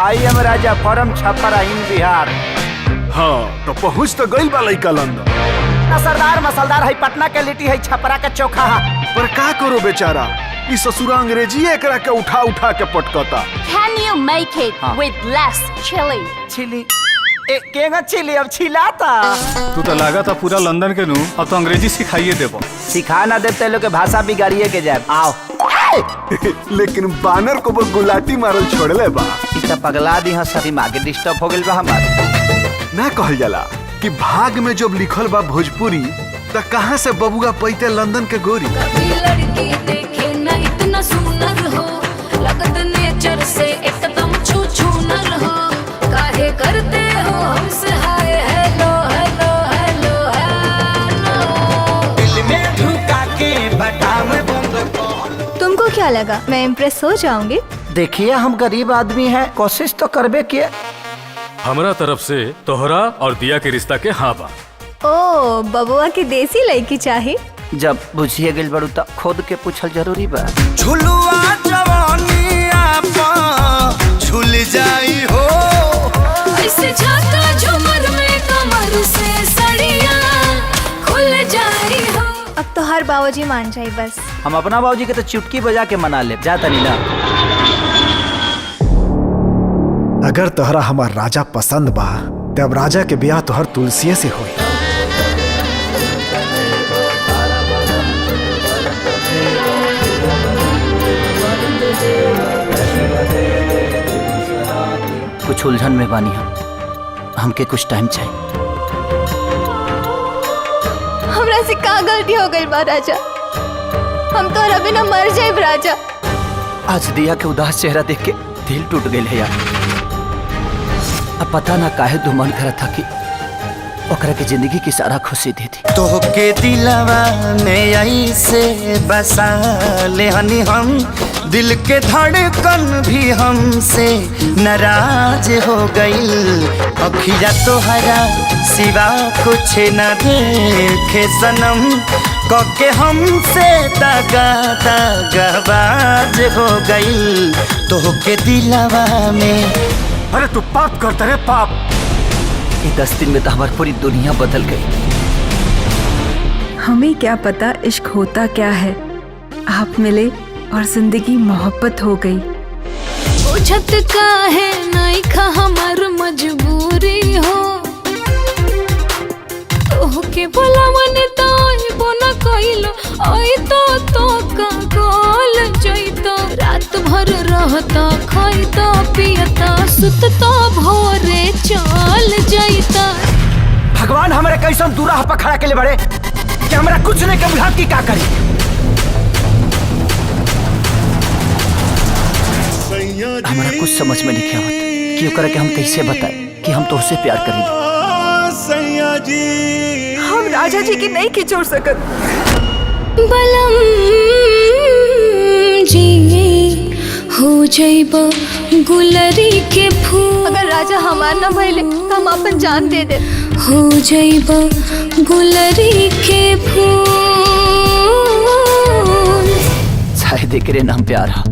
I am Raja from Chhapra in Bihar. हाँ तो पहुंच तो गइल बा लइका लंदन। असरदार मसलदार है, पटना के लिट्टी है, छपरा के चोखा है। पर का करो बेचारा, ई ससुरा अंग्रेजी एकरा के उठा उठा के पटकता। Can you make it with less chili? Chilli ए केगा चिली अब छिलाता। तू तो लगा था पूरा लंदन के नू, अब तो अंग्रेजी सिखाइए देबो। सिखा ना देते लोग के भाषा बिगाड़िए के जाए। आओ। लेकिन बानर को वो गुलाटी मारल छोड़ले बा। ई त पगला दी हं, दिमाग डिस्टर्ब हो गेल बा हमार। ना कहल जाला कि भाग में जब लिखल बा भोजपुरी त कहाँ से बबुआ पैते लंदन के गोरी। कभी लड़की देखे ना इतना सुनर हो, लगत नेचर से एकदम छू छूनर हो, काहे करते हो हमसे hi hello hello hello hello. दिल में ढुका के बटाम बंद। तुमको क्या लगा मैं इम्प्रेस हो जाऊंगी? देखिए हम गरीब आदमी हैं, कोशिश तो करबे किए। हमरा तरफ से तोहरा और दिया के रिश्ता के हाँ बा। ओ बबुआ की देसी लड़की चाहिए। जब बुझिए गेल बड़ू त खुद के पूछल जरूरी बा। झुलुआ जवानिया पा झुल जाई हो। ऐसे झाका झूमर में कमर से सड़िया खुल जाई हो। अब तो हर बाबूजी मान जाए बस। हम अपना बाबूजी के तो चुटकी बजा के मना ले जाता नहीं ना। अगर तोहरा हमार राजा पसंद बा तब राजा के ब्याह तोहर तुलसीए से होई। कुछ उलझन में बानी हम, हमके कुछ टाइम चाहिए। हमरा से का गलती हो गई बा राजा? हम तो बिना मर जाए राजा। आज दिया के उदास चेहरा देख के दिल टूट गया है यार। अब पता ना काहे दो मन करा था कि ओकरा के जिंदगी की सारा खुशी दे दी। तोहके दिलवा में ऐसे बसा ले हनी हम, दिल के धड़कन भी हमसे नाराज हो गईल। अखिया तोहरा सिवा कुछ न देखे सनम, कके हमसे दगा दगाबाज हो गईल। तोहके दिलवा में। अरे तू पाप करता रे पाप। ये 10 दिन में तो हमारी पूरी दुनिया बदल गई। हमें क्या पता इश्क होता क्या है, आप मिले और जिंदगी मोहब्बत हो गई। बुझत काहे नइखा हमार मजबूरी हो, तोहके बोलावन तो आइबो न कइलो, ओइ तो का गोल जइतो। रात भर रहता खइता पियता सुतता भोरे चल जइता। भगवान हमारे कैसन दूरा पर खड़ा के ले बड़े कि हमरा कुछ नहीं के बुझात की का करी। हमारा कुछ समझ में नहीं आवत कि ओकरा के हम कैसे बताए कि हम तोहसे प्यार करीले। हम राजा जी की नहीं खिचोड़ सकत। बलम जी हो जइबो गुलरी के फूल। अगर राजा हमार ना भइले तो हम अपन जान दे दे। हो जइबो गुलरी के फूल। शायद एकरे नाम प्यार है।